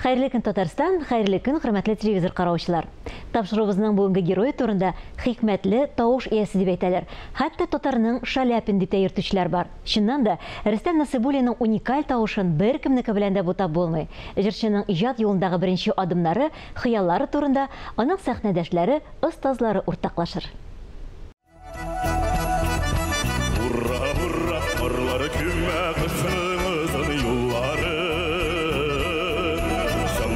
Хәерле көн, Татарстан, хәерле көн, хөрмәтле телевизор караучылар. Тапшыруыбызның бүгенге герое турында хикмәтле тавыш иясе дип әйтәләр. Хәтта татарның Шаляпин дип тә йөртүчеләр бар. Чыннан да, Рөстәм Насыйбуллинның уникаль тавышын беркемнеке белән дә бутап булмый. Җырчының иҗат юлындагы беренче адымнары, хыяллары турында аның сәхнәдәшләре, остазлары уртаклашыр. Ура, ура, карлар күмә кышның озын юллары.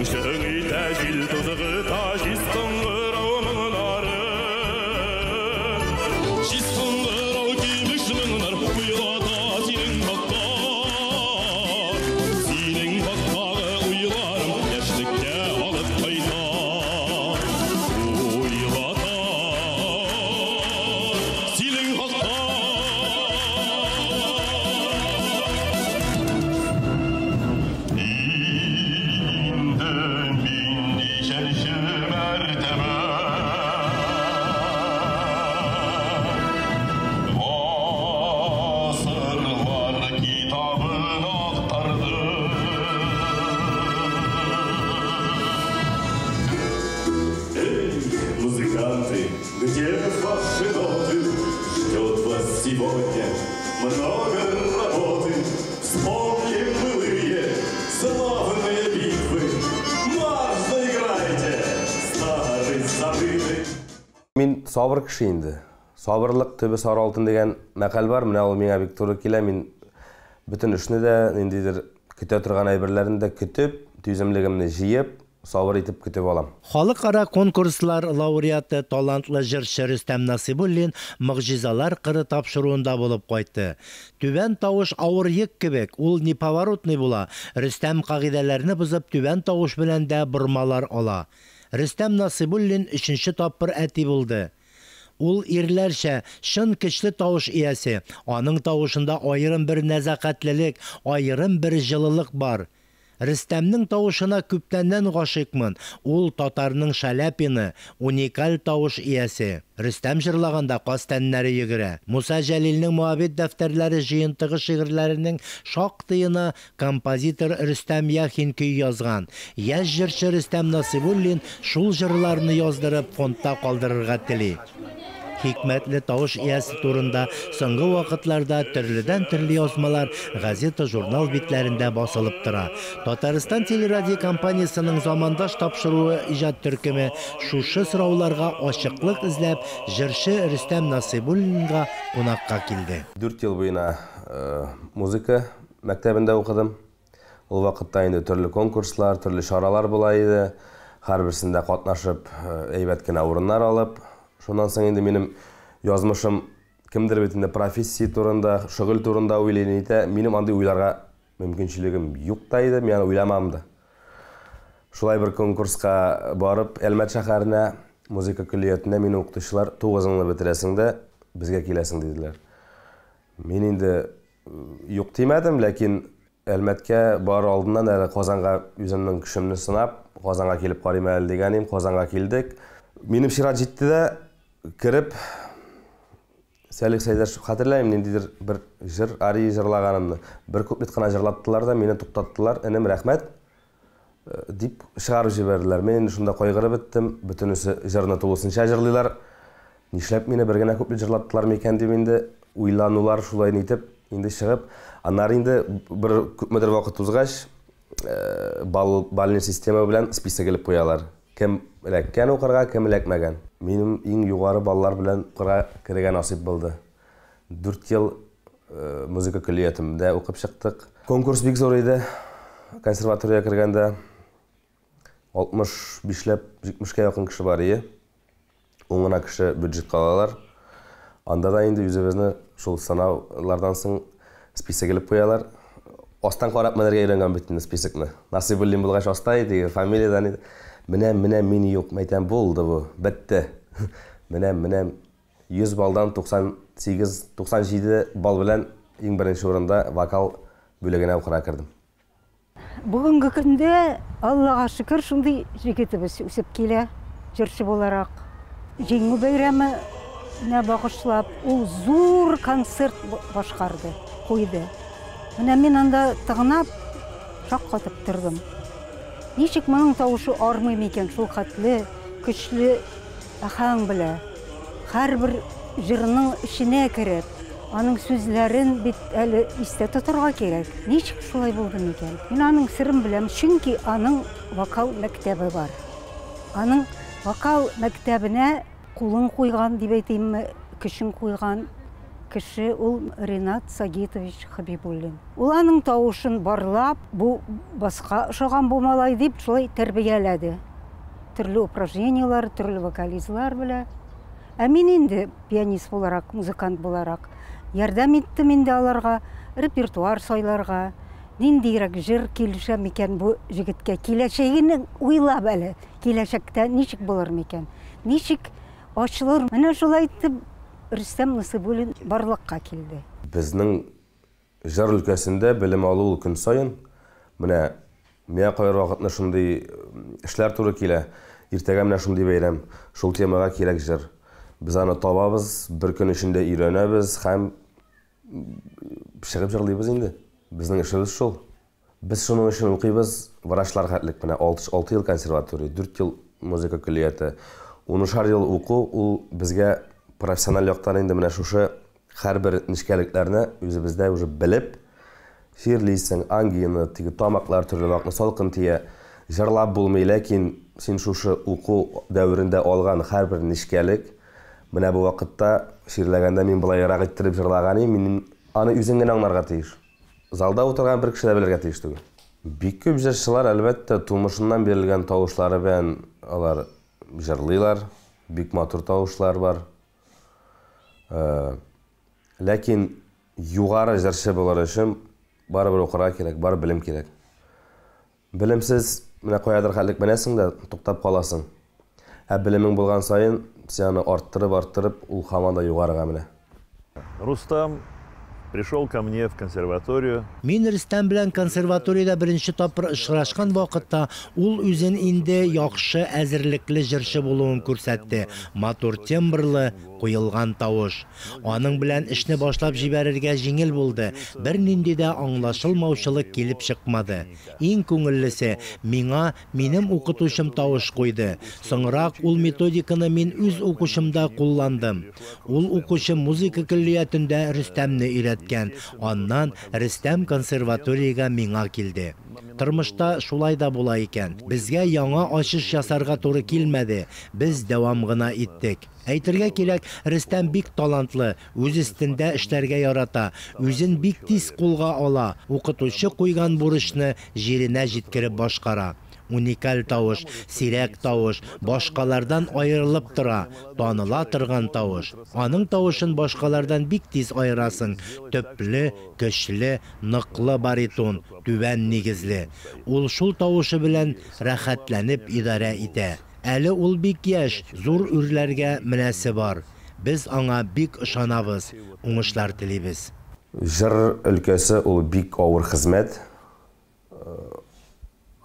Чың-чың итә җил тузгыта җиз кыңгырау моңнары. Җиз кыңгырау көмеш моңнар уйлата синең хакта. Синең хактагы уйларым яшьлеккә алып кайта. Уйлата синең хакта. Инде мин ничәнче мәртәбә Гасырлар китабын актардым. Эй, музыканты, где ваши ноты? Ждет вас сегодня много работы. Вспомним былые славные битвы. Марш заиграйте, старый забытый. Мин сабыр кеше инде. Сабырлык төбе сары алтын дигән мәкаль бар. Менә ул миңа бик туры килә. Мин бөтен эшне дә, ниндидер көтә торган әйберләрне дә көтеп, түземлегемне җыеп, сабыр итеп көтеп алам. Халыкара конкурслар лауреаты, талантлы җырчы Рөстәм Насыйбуллин Могҗизалар кыры тапшыруында булып кайтты. Түбән тавыш авыр йөк кебек, ул неповоротный була. Рөстәм кагыйдәләрне бозып, түбән тавыш белән дә бормалар ала. Рөстәм Насыйбуллин өченче тапкыр әти булды. Ул ирләрчә, чын көчле тавыш иясе. Аның тавышында аерым бер нәзакәтлелек, аерым бер җылылык бар. Рөстәмнең тавышына күптәннән гашыйкмын. Ул татарның Шаляпины, уникаль тавыш иясе. Рөстәм җырлаганда каз тәннәре йөгерә. Муса Җәлилнең Моабит дәфтәрләре җыентыгы шигырьләренең шактыена композитор Рөстәм Яхин көй язган. Яшь җырчы Рөстәм Насыйбуллин шул җырларны яздырып фондта калдырырга тели. Хикмәтле тавыш иясе турында соңгы вакытларда төрледән-төрле язмалар газета, журнал битләрендә басылып тора. Татарстан телерадиокомпаниясенең Замандаш тапшыруы иҗат төркеме шушы сорауларга ачыклык эзләп, җырчы Рөстәм Насыйбуллинга кунакка килде. 4 ел буена музыка мәктәбендә укыдым. Ул вакытта инде төрле конкурслар, төрле чаралар була иде. Һәрберсендә катнашып, әйбәт кенә урыннар алып, шуннан соң инде минем язмышым кемдер бит инде профессия турында, шөгыль турында уйлый итә. Минем андый уйларга мөмкинчелегем юк та иде, мин аны уйламам да. Шулай бер конкурска барып, Әлмәт шәһәренә, музыка көллиятенә мине укытучылар тугызыңны бетерәсең дә, безгә киләсең диделәр. Мин инде юк димәдем, ләкин Әлмәткә барыр алдыннан әле Казанга үземнең көчемне сынап, Казанга килеп карыйм әле дигән идем, Казанга килдек. Минем чират җитте дә, кереп, Сәлих Сәйдәшев, хәтерләмим, ниндидер бер җыр, ария җырлаганымны. Бер куплет кына җырлаттылар да, мине туктаттылар, энем, рәхмәт, дип чыгарып җибәрделәр. Мин инде шунда кайгырып беттем, бөтенесе җырны тулысынча җырлыйлар. Нишләп мине бер генә куплет җырлаттылар микән дип инде уйланулар шулай итеп инде чыгып, аннары инде бер күпмедер вакыт узгач, бальный система белән список элеп куялар. Кем эләккән укырга, кем эләкмәгән. Минем иң югары баллар белән укырга керергә насыйп булды. 4 ел музыка көллиятендә укып чыктык. Конкурс бик зур иде. Консерваториягә кергәндә 65ләп, 70кә якын кеше бар иде. 10 гына кеше бюджетка алалар. Анда да инде үзебезне шул сынаулардан соң список элеп куялар. Астан карап менәргә өйрәнгән бит инде списокны. Насыйбуллин булгач аста иде, фамилиядан иде. Менә, менә мин юк, мәйтәм, булды бу, бетте. Менә, менә 100 балдан 98, 97 балл белән иң беренче урында вокал бүлегенә укырга кердем. Бүгенге көндә Аллага шөкер, шундый җегетебез үсеп килә, җырчы буларак. Җиңү бәйрәменә багышлап, ул зур концерт башкарды, куйды. Менә мин анда тыгынап, шаккатып тордым. Ничек моның тавышы армый микән, шул хәтле көчле аһәң белә. Һәрбер җырның эченә кереп, аның сүзләрен бит әле истә тотарга кирәк. Ничек шулай булды микән? Мин аның серен беләм, чөнки аның вокал мәктәбе бар. Аның вокал мәктәбенә кулын куйган дип әйтимме, көчен куйган кеше ул Ринат Сагитович Хабибуллин. Ул аның тавышын барлап, бу баска ошаган бу малай дип шулай тәрбияләде. Төрле упражнениялар, төрле вокализлар белән. Ә мин инде пианист буларак, музыкант буларак ярдәм иттем инде аларга репертуар сайларга, ниндирәк җыр килешә микән бу җегеткә, киләчәген уйлап әле, киләчәктә ничек булыр микән, ничек ачылыр. Менә шулай итеп Рөстәм Насыйбуллин барлыкка килде. Безнең җыр өлкәсендә белем алу ул көн саен. Менә миңа кайбер вакытны шундый эшләр туры килә. Иртәгә менә шундый бәйрәм, шул темага кирәк җыр. Без аны табабыз, бер көн эчендә өйрәнәбез һәм чыгып җырлыйбыз инде. Безнең эшебез шул. Без шуның өчен укыйбыз, врачлар хәтлек менә 6 ел консерватория, 4 ел музыка көллияте, 10 ел уку ул безгә профессиональ яктан инде менә шушы һәрбер нечкәлекләрне үзебездә уже белеп, чирлисең, ангина, теге тамаклар төрле вакытны салкын тия, җырлап булмый, ләкин син шушы уку дәверендә алган һәрбер нечкәлек, менә бу вакытта чирләгәндә мин былайрак иттереп җырлаган идем, мин аны үзең генә аңларга тиеш. Залда утырган бер кеше дә белергә тиеш түгел. Бик күп җырчылар, әлбәттә, тумышыннан бирелгән тавышлары белән алар җырлыйлар, бик матур тавышлар бар. Ләкин югары җырчы булыр өчен барыбер укырга кирәк, бар белем кирәк. Белемсез менә каядыр хәтлек менәсең дә туктап каласың. Ә белемең булган саен син аны арттырып, ул һаман да югарыга менә. Рустам пришел ко мне в консерваторию. Мин Рөстәм белән консерваториядә беренче тапкыр очрашкан вакытта ул үзен инде яхшы әзерлекле җырчы булуын күрсәтте. Матур тембрлы, куелган тавыш. Аның белән эшне башлап җибәрергә җиңел булды. Бернинди дә аңлашылмаучылык килеп чыкмады. Иң күңеллесе, миңа минем укытучым тавыш куйды. Соңрак ул методиканы мин үз укучымда кулландым. Ул укучы музыка көллиятендә Рөстәмне өйрәткән. Аннан Рөстәм консерваториягә миңа килде. Тормышта шулай да була икән. Безгә яңа ачыш ясарга туры килмәде. Без дәвам гына иттек. Әйтергә кирәк, Рөстәм бик талантлы, үз өстендә эшләргә ярата, үзен бик тиз кулга ала, укытучы куйган бурычны җиренә җиткереп башкара. Уникаль тавыш, сирәк тавыш, башкалардан аерылып тора, таныла торган тавыш. Аның тавышын башкалардан бик тиз аерасың. Төпле, көчле, ныклы баритон, түбән нигезле. Ул шул тавышы белән рәхәтләнеп идарә итә. Әле ул бик яшь, зур үрләргә менәсе бар. Без аңа бик ышанабыз, уңышлар телибез. Җыр өлкәсе ул бик авыр хезмәт.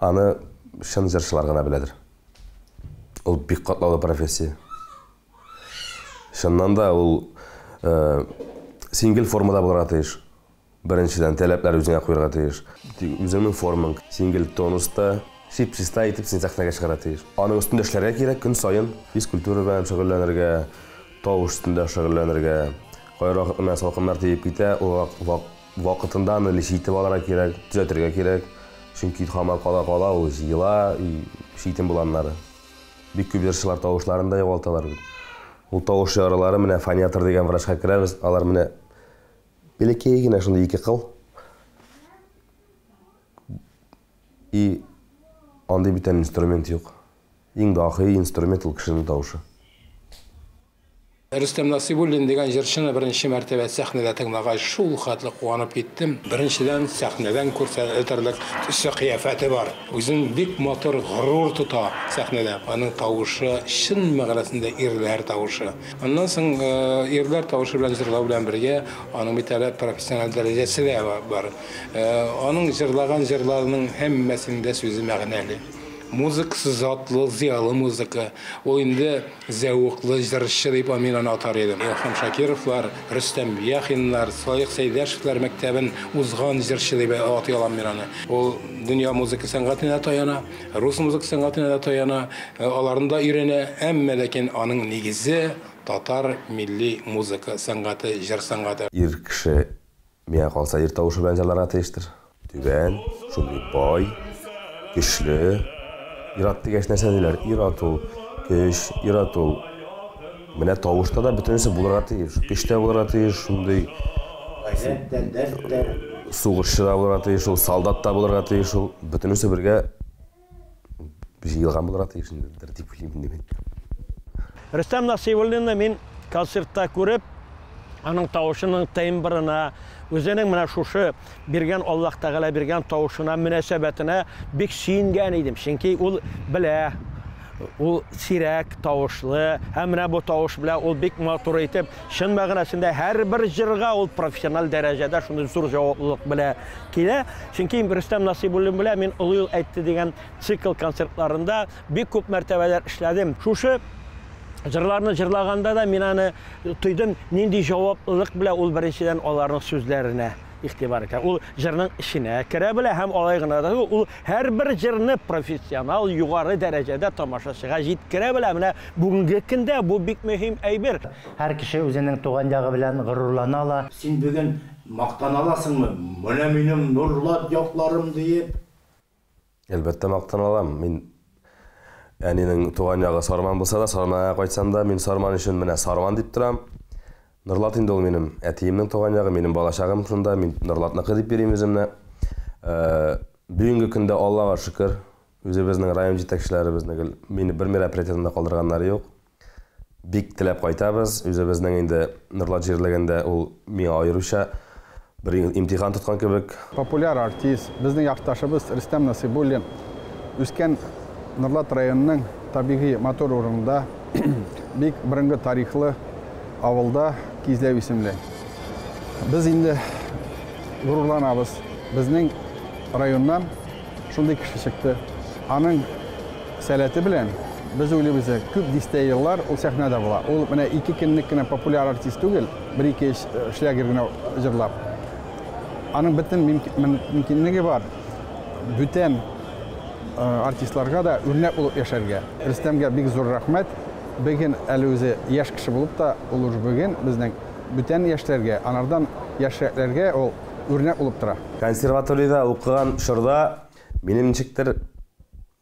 Аны чын җырчылар гына беләдер. Ул бик катлаулы профессия. Чыннан да ул сингел формада булырга тиеш. Беренчедән таләпләр үзеңә куярга тиеш. Үзеңнең формаң сингел тонуста, чип-чиста итеп син сәхнәгә чыгарга тиеш. Аның өстендә эшләргә кирәк, көн саен физкультура белән шөгыльләнергә, тавыш өстендә шөгыльләнергә. Кайбер вакыт менә салкыннар тиеп китә, ул вакытында аны лечить итеп алырга кирәк, төзәтергә кирәк. Чөнки һаман кала-кала ул җыела, читен була аннары. Бик күп җырчылар тавышларын да югалталар бит. Ул тавыш яралары менә фониатр дигән врачка керәбез, алар менә бәләкәй генә шундый ике кыл. И андый бүтән инструмент юк. Иң дахи инструмент ул кешенең тавышы. Рөстәм Насыйбуллин дигән җырчыны беренче мәртәбә сәхнәдә тыңлагач, шул хәтле куанып киттем. Беренчедән сәхнәдән күрсәтерлек төсе кыяфәте бар. Үзен бик матур, горур тота сәхнәдә. Аның тавышы чын мәгънәсендә ирләр тавышы. Аннан соң ирләр тавышы белән җырлау белән бергә аның бит әле профессиональ дәрәҗәсе дә бар. Аның җырлаган җырларының һәммәсенең дә сүзе мәгънәле. Музыкасы затлы, зыялы музыка. Ул инде зәвыклы җырчы дип мин аны атар идем. Илһам Шакировлар, Рөстәм Яхиннар, Салих Сәйдәшевләр мәктәбен узган җырчы дип атый алам мин аны. Ул дөнья музыка сәнгатенә таяна, рус музыка сәнгатенә дә таяна, аларны да өйрәнә, әмма ләкин аның нигезе татар милли музыка сәнгате, җыр сәнгате. Ир кеше миңа калса ир тавышы белән җырларга тиештер. Түбән, шундый бай, көчле. Ир-ат дигәч нәрсә диләр? Ир-ат ул көч, ир-ат ул. Менә тавышта да бөтенесе булырга тиеш. Көч тә булырга тиеш, шундый Гайрәт тә, дәрт тә. Сугышчы да булырга тиеш ул, солдат та булырга тиеш ул. Бөтенесе бергә җыелган булырга тиеш инде, дип уйлыйм инде мин. Рөстәм Насыйбуллинны мин концертта күреп, аның тавышының тембрына, үзенең менә шушы биргән Аллаһ Тәгалә биргән тавышына мөнәсәбәтенә бик сөенгән идем. Чөнки ул белә, ул сирәк тавышлы, һәм менә бу тавыш белән ул бик матур итеп, чын мәгънәсендә һәрбер җырга ул профессиональ дәрәҗәдә шундый зур җаваплылык белән килә. Чөнки Рөстәм Насыйбуллин белән мин Олы юл әйтте дигән цикл концертларында бик күп мәртәбәләр эшләдем. Шушы җырларны җырлаганда да мин аны тойдым, нинди җаваплылык белән ул беренчедән аларның сүзләренә игътибар итә. Ул җырның эченә керә белә һәм алай гына да түгел, ул һәрбер җырны профессионал югары дәрәҗәдә тамашачыга җиткерә белә. Менә бүгенге көндә бу бик мөһим әйбер. Һәр кеше үзенең туган ягы белән горурлана ала. Син бүген мактана аласыңмы? Менә минем Нурлат якларым диеп. Әлбәттә мактана алам. Мин әнинең туган ягы Сарман булса да, Сарманга кайтсам да, мин Сарман өчен менә Сарман дип торам. Нурлат инде ул минем әтиемнең туган ягы, минем балачагым шунда, мин Нурлатныкы дип йөрим үземне. Бүгенге көндә Аллага шөкер, үзебезнең район җитәкчеләребезне гел мине бер мероприятиедә калдырганнары юк. Бик теләп кайтабыз. Үзебезнең инде Нурлат җирлегендә ул миңа аеруча бер имтихан тоткан кебек. Популяр артист, безнең якташыбыз Рөстәм Насыйбуллин үскән Нурлат районының табигый матур урынында, бик борынгы тарихлы авылда Кизләү исемле. Без инде горурланабыз. Безнең районнан шундый кеше чыкты. Аның сәләте белән без уйлыйбыз, күп дистә еллар ул сәхнәдә була. Ул менә ике көнлек кенә популяр артист түгел, бер-ике шлягер генә җырлап. Аның бөтен мөмкинлеге бар. Бүтән артистларга да үрнәк булып яшәргә. Рөстәмгә бик зур рәхмәт. Бүген әле үзе яшь кеше булып та, ул уже бүген безнең бүтән яшьләргә, анардан яшьрәкләргә ул үрнәк булып тора. Консерваториядә укыган чорда минем ничектер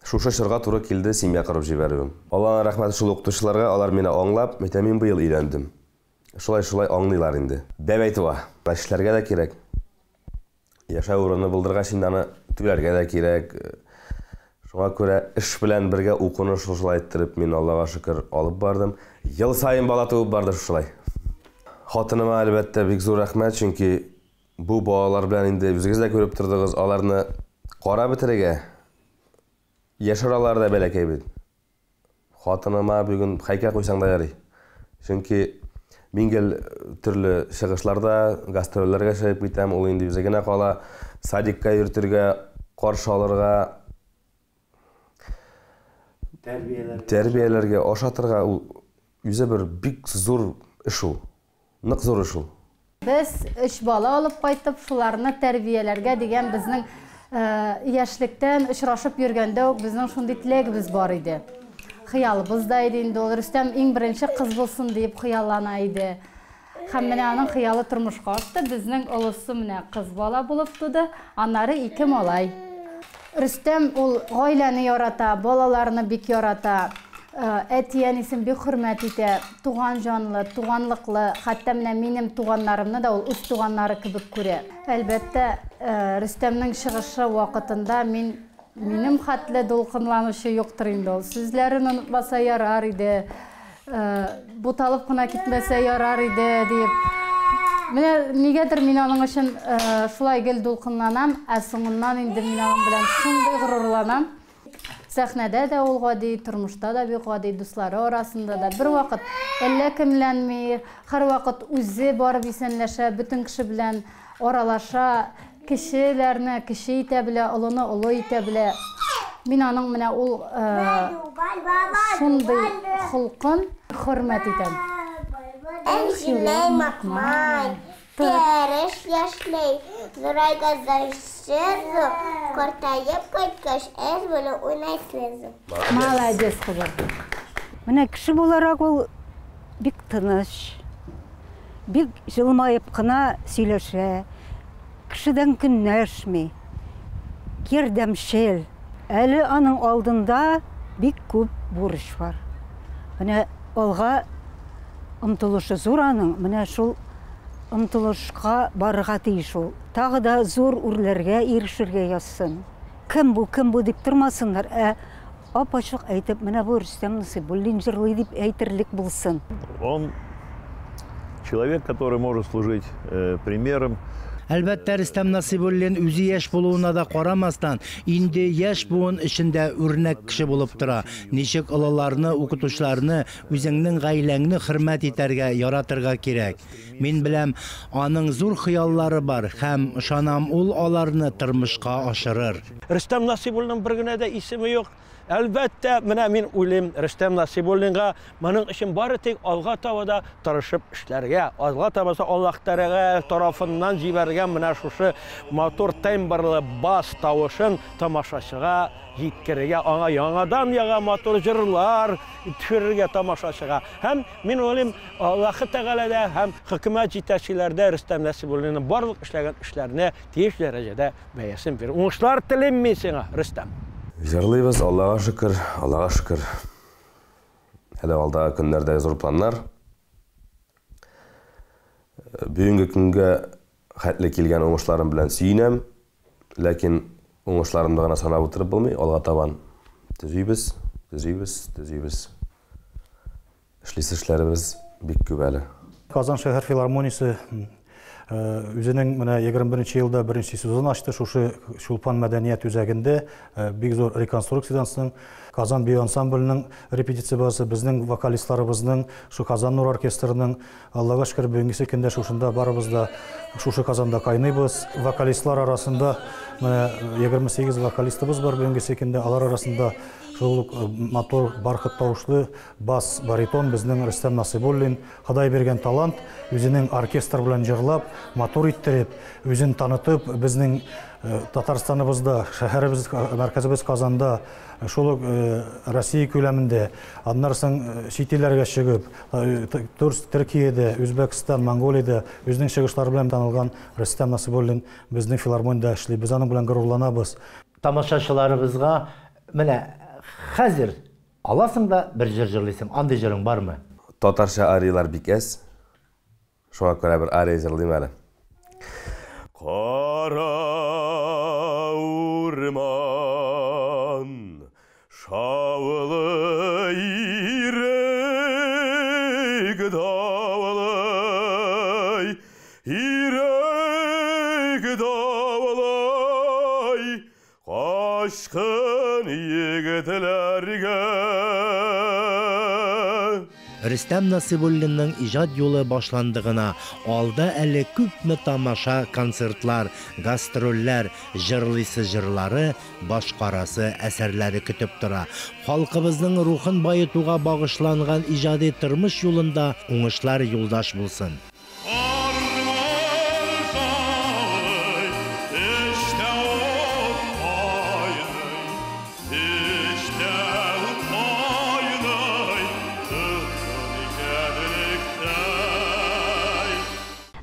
шушы чорга туры килде семья корып җибәрүем. Аллаһның рәхмәте шул укытучыларга, алар мине аңлап, әйтә, мин быел өйләндем. Шулай-шулай аңлыйлар инде. Бәбәй туа. Эшләргә дә кирәк. Яшәү урыны булдыргач инде аны түләргә дә кирәк. Шуңа күрә эш белән бергә укуны шушылай иттереп мин Аллага шөкер алып бардым. Ел саен бала туып барды шушылай. Хатыныма әлбәттә бик зур рәхмәт, чөнки бу балалар белән инде үзегез дә күреп тордыгыз, аларны карап бетерергә яшь аралары да бәләкәй бит. Хатыныма бүген һәйкәл куйсаң да ярый. Чөнки мин гел төрле чыгышларда, гастрольләргә чыгып китәм, ул инде үзе генә кала, садикка йөртергә, каршы алырга, тәрбияләргә, ашатырга, ул үзе бер бик зур эш ул. Нык зур эш ул. Без өч бала алып кайтып, шуларны тәрбияләргә дигән безнең яшьлектән очрашып йөргәндә үк безнең шундый теләгебез бар иде. Хыялыбыз да иде инде ул. Рөстәм иң беренче кыз булсын дип хыяллана иде. Һәм менә аның хыялы тормышка ашты. Безнең олысы менә кыз бала булып туды, аннары ике малай. Рөстәм ул гаиләне ярата, балаларны бик ярата, әти-әнисен бик хөрмәт итә, туган җанлы, туганлыклы, хәтта менә минем туганнарымны да ул үз туганнары кебек күрә. Әлбәттә, Рөстәмнең чыгышы вакытында минем хәтле дулкынланучы юктыр инде ул. Сүзләрен онытмаса ярар иде, буталып кына китмәсә ярар иде дип. Менә нигәдер мин аның өчен шулай гел дулкынланам, ә соңыннан инде мин аның белән шундый горурланам. Сәхнәдә дә ул гади, тормышта да бик гади, дуслары арасында да бер вакыт әллә кемләнми, һәрвакыт үзе барып исәнләшә, бөтен кеше белән аралаша, кешеләрне кеше итә белә, олыны олы итә белә. Мин аның менә ул шундый холкын хөрмәт итәм. Әнҗемәй макмай, тәреш яшьләй, зурайган картаеп кайткач, әз булып уйнайсыз. Молодец, кызым. Менә кеше буларак ул бик тыныч, бик җылмаеп кына сөйләшә, кешедән көнләшми, ярдәмчел. Әле аның алдында бик күп бурыч бар. Менә алга омтылышы зур аның, менә шул омтылышка барырга тиеш ул. Тагы да зур үрләргә ирешергә язсын. Кем бу, кем бу дип тормасыннар, ә ап-ачык әйтеп, менә бу Рөстәм Насыйбуллин җырлый дип әйтерлек булсын. Он человек, который может служить примером. Әлбәттә, Рөстәм Насыйбуллин үзе яшь булуына да карамастан, инде яшь буын эчендә үрнәк кеше булып тора. Ничек олыларны, укытучыларны, үзеңнең гаиләңне хөрмәт итәргә, яратырга кирәк. Мин беләм, аның зур хыяллары бар һәм ышанам, ул аларны тормышка ашырыр. Рөстәм Насыйбуллинның бер генә дә исеме юк. Әлбәттә, менә мин уйлыйм, Рөстәм Насыйбуллинга моның өчен бары тик алга таба да тырышып эшләргә, алга табасы Аллаһ Тәгалә тарафыннан җибәргән менә шушы матур тембрлы бас тавышын тамашачыга җиткерергә, аңа яңадан яңа матур җырлар төшерергә тамашачыга. Һәм мин уйлыйм, Аллаһ Тәгалә дә һәм хөкүмәт җитәкчеләре дә Рөстәм Насыйбуллинның барлык эшләгән эшләренә тиеш дәрәҗәдә бәясен бирер. Уңышлар телим мин сиңа, Рөстәм. Җырлыйбыз, Аллага шөкер, Аллага шөкер. Әле алдагы көннәрдә зур планнар. Бүгенге көнгә хәтле килгән уңышларым белән сөенәм, ләкин уңышларымны гына санап утырып булмый, алга табан төзибез, төзибез, төзибез. Эшлисе эшләребез бик күп әле. Казан шәһәр филармониясе үзенең менә 21 елда беренче сезон ачты. Шушы Чулпан мәдәният үзәгендә бик зур реконструкциядән соң Казан бию ансамбленең репетиция базасы, безнең вокалистларыбызның, шу Казан нур оркестрының, Аллага шөкер, бүгенге көндә шушында барыбыз да шушы Казанда кайныйбыз. Вокалистлар арасында менә 28 вокалистыбыз бар бүгенге көндә, алар арасында шул ук матур бархат тавышлы бас баритон безнең Рөстәм Насыйбуллин. Ходай биргән талант, үзенең оркестр белән җырлап, матур иттереп, үзен танытып, безнең Татарстаныбызда, шәһәребез, мәркәзебез Казанда, шул ук Россия күләмендә, аннан соң чит илләргә чыгып, Төркиядә, Үзбәкстан, Монголиядә үзенең чыгышлары белән танылган Рөстәм Насыйбуллин безнең филармониядә эшли. Без аның белән горурланабыз. Тамашачыларыбызга менә хәзер аласың да бер җыр җырлыйсың. Андый җырың бармы? Татарча ариялар бик әз. Шуңа күрә бер ария җырлыйм әле. Кара урман шаулы ирек даулай, ирек даулай, качкын егетләргә. Рөстәм Насыйбуллинның иҗат юлы башланды гына. Алда әле күпме тамаша, концертлар, гастрольләр, җырлыйсы җырлары, башкарасы әсәрләре көтеп тора. Халкыбызның рухын баетуга багышланган иҗади тормыш юлында уңышлар юлдаш булсын.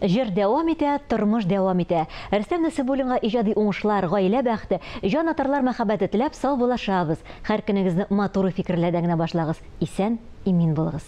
Җыр дәвам итә, тормыш дәвам итә. Рөстәм Насыйбуллинга иҗади уңышлар, гаилә бәхете, җан атарлар мәхәббәте теләп саубуллашабыз. Һәр көнегезне матур фикерләрдән генә башлагыз. Исән, имин булыгыз.